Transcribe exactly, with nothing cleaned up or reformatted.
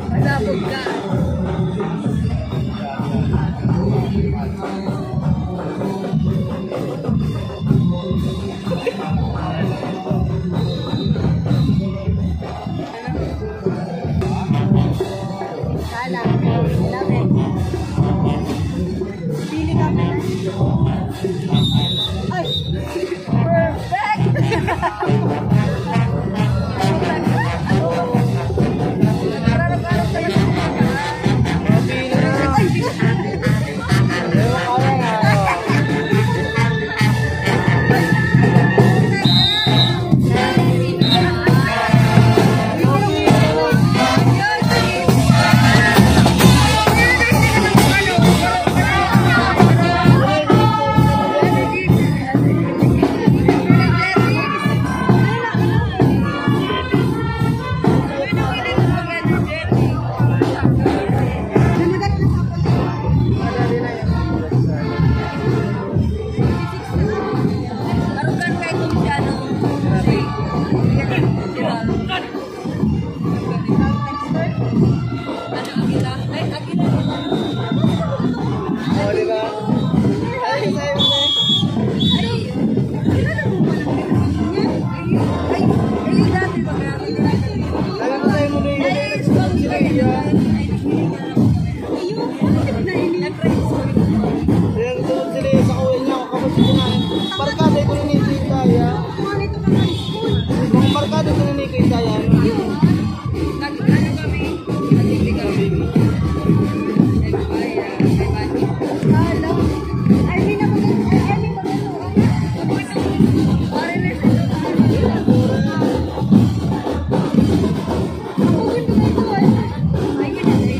Masabog ka. Sana. Love it. Pili kami. Ay! Perfect! Ano, Agila? Ay, Agila. Oh, di ba? Ay, sa'yo na eh. Ay, kilala mo ba ng Pilipinas niya? Ay, ay, dati ba grabe? Alam ko sa'yo mo na yun. Ay, sila yan. Ay, ayun, bakit na ini? Nag-register. Kaya gusto mo sila sa uwi niya, kapag sila na, barkada ko rin yung Bisaya. Mga barkada ko rin yung Bisaya. Nag-ano kami? Nag-ibig kami. Nag-, ay, ay, ay, ay. Hello. Ay, may nabagay, ay, ay, may nabagay. Pare, listen to me. Ang ganda nito, ay. Ay, yun, ay.